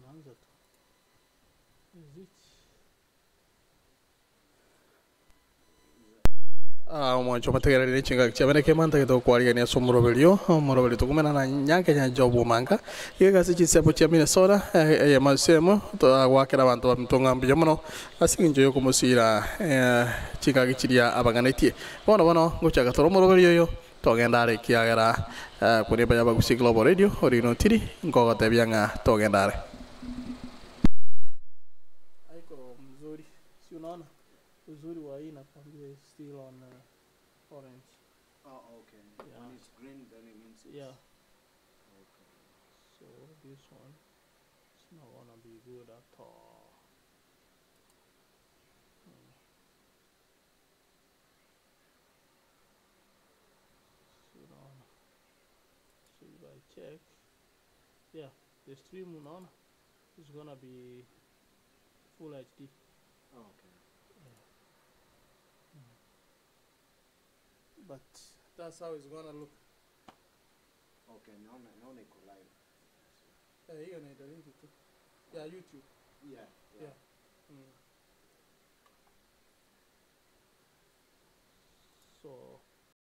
Tunaanza tu. Is it? Omwancho omotegereri ne chingaki chia bene kema ntagete gokwarigania ase omoroberio, omoroberio tokomena na nyanke nyancha obomanga, iga ase chinsemo chia Minnesota, eyemo ase emo, toragoakera abanto baminto ng'a mbuya mono ase eng'encho yokomosira chingaki chiria abang'anetie. Bono bono ngochaka tore omoroberio oyo, togenda are ekiagera koriemba y'Abagusii Global Radio, orino tiri nkogotebia ng'a togenda are. Haiko mzuri, si unaona uzuri wa hii nakwambia is still on orange. Oh, okay. Yeah. When it's green, then it means it's Yeah. Okay. So this one it's not gonna be good at all. So unaona. So if I check, yeah, the stream unaona is gonna be full HD. Oh, okay. But that's how it's gonna look. Okay, naona naona iko live. Eh, hiyo ni delete tu. Yeah, YouTube. Yeah. Yeah.